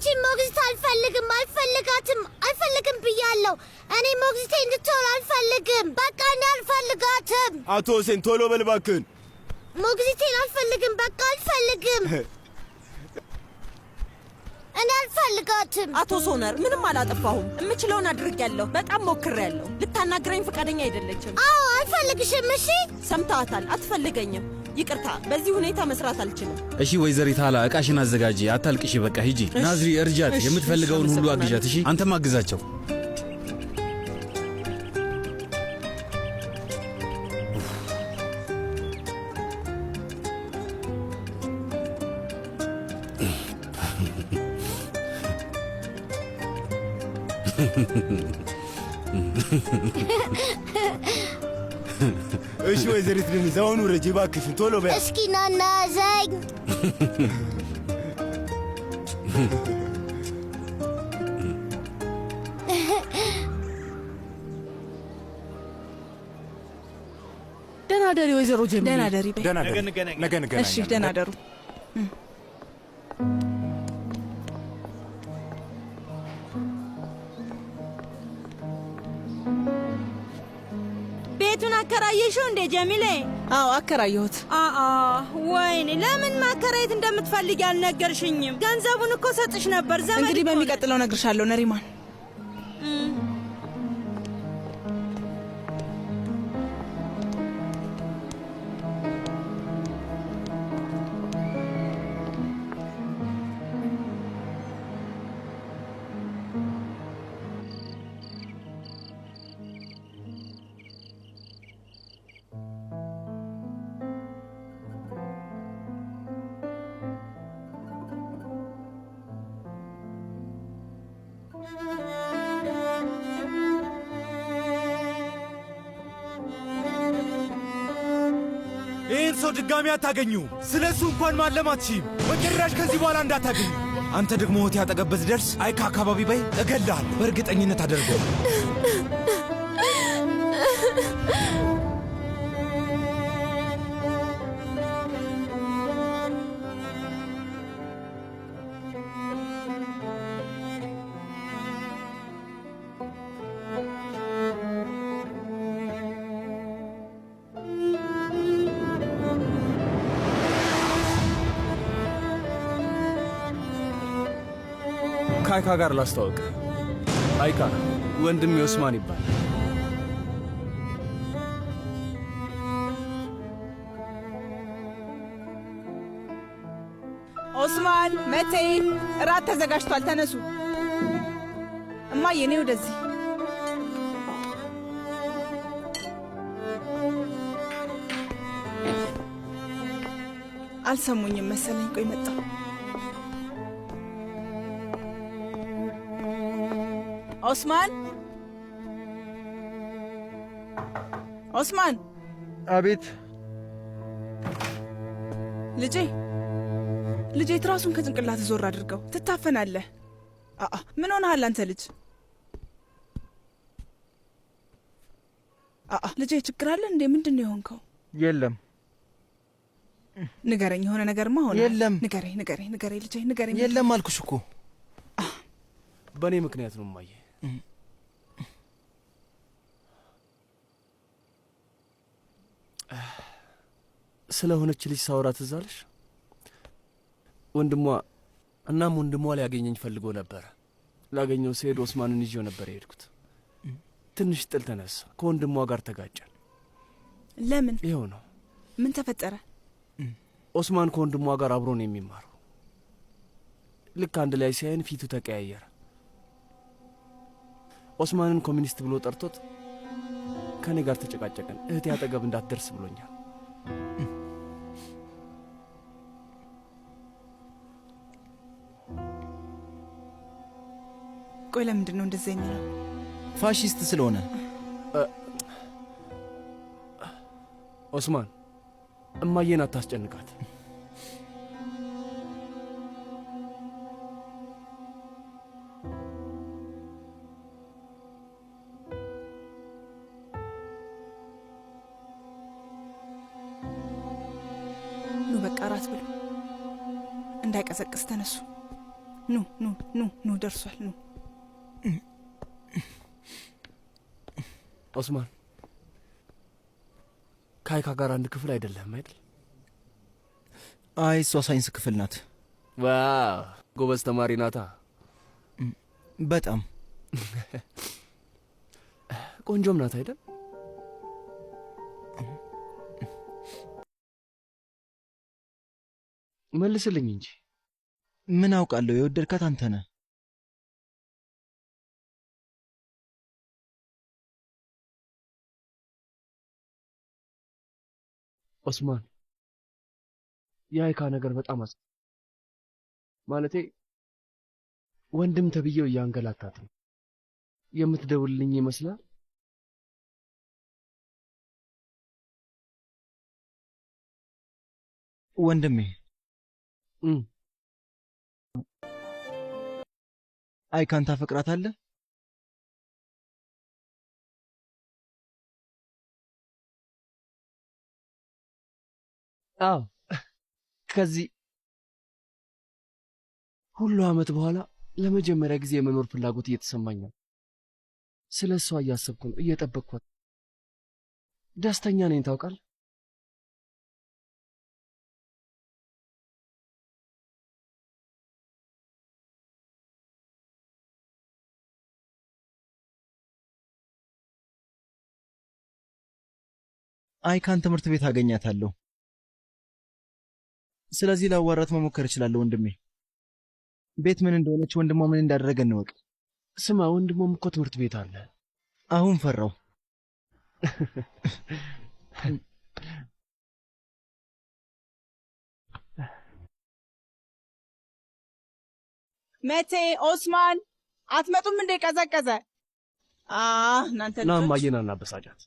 ያንቺን ሞግዚት አልፈልግም፣ አልፈልጋትም፣ አልፈልግም ብያለሁ። እኔ ሞግዚቴ እንድትሆን አልፈልግም። በቃ እኔ አልፈልጋትም። አቶ ሁሴን ቶሎ በል እባክህን። ሞግዚቴን አልፈልግም። በቃ አልፈልግም። እኔ አልፈልጋትም። አቶ ሶነር፣ ምንም አላጠፋሁም። የምችለውን አድርጌያለሁ። በጣም ሞክሬያለሁ። ልታናግረኝ ፈቃደኛ አይደለችም። አዎ አልፈልግሽም። እሺ። ሰምተሃታል። አትፈልገኝም። ይቅርታ፣ በዚህ ሁኔታ መስራት አልችልም። እሺ ወይዘሪት ሀላ እቃሽን አዘጋጂ። አታልቅሺ። በቃ ሂጂ። ናዝሪ እርጃት። እሺ፣ የምትፈልገውን እሺ፣ ሁሉ አመሰግናለሁ። አግዣት። እሺ አንተም አግዛቸው። እሺ ወይዘሪት ደኒዝ አሁን ውረጂ እባክሽን፣ ቶሎ በያ። እስኪ ናና ያዘኝ። ደህና ደሪ ወይዘሮ ጀሚሌ። ደህና ደሪ በይ። ደህና ደሩ። ነገ እንገናኛለን። እሺ ደህና ደሩ። ቤቱን አከራየሽው እንዴ ጀሚሌ? አዎ አከራየሁት። አአ ወይኔ፣ ለምን ማከራየት እንደምትፈልጊ አልነገርሽኝም? ገንዘቡን እኮ ሰጥሽ ነበር። ዘመድ እንግዲህ እኮ ነን። በሚቀጥለው እነግርሻለሁ ነሪማን። ይህን ሰው ድጋሚ አታገኙም። ስለ እሱ እንኳን ማለም አትችይም። በጭራሽ ከዚህ በኋላ እንዳታገኙ። አንተ ደግሞ እህቴ አጠገብ ብትደርስ አይካ አካባቢ በይ እገልሃለሁ። በእርግጠኝነት አደርገው። ከአይካ ጋር ላስተዋውቅ። አይካ ወንድሜ ኦስማን ይባላል። ኦስማን፣ መቴ፣ እራት ተዘጋጅቷል። ተነሱ። እማዬ እኔ ወደዚህ። አልሰሙኝም መሰለኝ። ቆይ መጣሁ። ኦስማን፣ ኦስማን። አቤት። ልጄ፣ ልጄ፣ ትራሱን ከጭንቅላት ዞር አድርገው፣ ትታፈናለህ። አአ ምን ሆነሃል አንተ ልጅ? አአ ልጄ ችግር አለ እንዴ? ምንድን ነው የሆንከው? የለም። ንገረኝ፣ የሆነ ነገርማ ሆነ። የለም። ንገረኝ፣ ንገረኝ፣ ንገረኝ ልጄ፣ ንገረኝ። የለም አልኩሽ እኮ። በእኔ ምክንያት ነው እማዬ። ስለሆነች ልጅ ሳውራ ትዝ አለሽ? ወንድሟ እናም ወንድሟ ሊያገኘኝ ፈልጎ ነበረ። ላገኘው ስሄድ ኦስማንን ይዤው ነበር የሄድኩት። ትንሽ ጥል ተነሳ። ከወንድሟ ጋር ተጋጨን። ለምን? ይኸው ነው። ምን ተፈጠረ? ኦስማን ከወንድሟ ጋር አብሮ ነው የሚማረው። ልክ አንድ ላይ ሲያየን ፊቱ ተቀያየረ። ኦስማንን ኮሚኒስት ብሎ ጠርቶት ከእኔ ጋር ተጨቃጨቀን። እህቴ አጠገብ እንዳትደርስ ብሎኛል። ቆይ ለምንድን ነው እንደዛ የሚለው? ፋሺስት ስለሆነ። ኦስማን እማዬን አታስጨንቃት። ኑ በቃ እራት ብሉ፣ እንዳይቀዘቅዝ ተነሱ። ኑ ኑ ኑ ኑ፣ ደርሷል። ኑ ኦስማን፣ ከአይካ ጋር አንድ ክፍል አይደለም አይደል? አይ እሷ ሳይንስ ክፍል ናት። Wow ጎበዝ ተማሪ ናታ። በጣም ቆንጆም ናት አይደል? መልስልኝ እንጂ። ምን አውቃለሁ፣ የወደድካት አንተ ነህ። ኦስማን፣ የአይካ ነገር በጣም ማለቴ ወንድም ተብዬው እያንገላታት ነው። የምትደውልልኝ ይመስላል። ወንድሜ አይካን ታፈቅራታለህ? አዎ፣ ከዚህ ሁሉ ዓመት በኋላ ለመጀመሪያ ጊዜ የመኖር ፍላጎት እየተሰማኝ ነው። ስለ እሷ እያሰብኩ ነው፣ እየጠበቅኳት። ደስተኛ ነኝ ታውቃለህ። አይካን ትምህርት ቤት አገኛታለሁ። ስለዚህ ላዋራት መሞከር እችላለሁ ወንድሜ። ቤት ምን እንደሆነች ወንድሟ ምን እንዳደረገ እንወቅ። ስማ፣ ወንድሟም እኮ ትምህርት ቤት አለ። አሁን ፈራው። መቴ፣ ኦስማን አትመጡም እንዴ? ቀዘቀዘ። እናንተ ና እማዬን አናበሳጫት።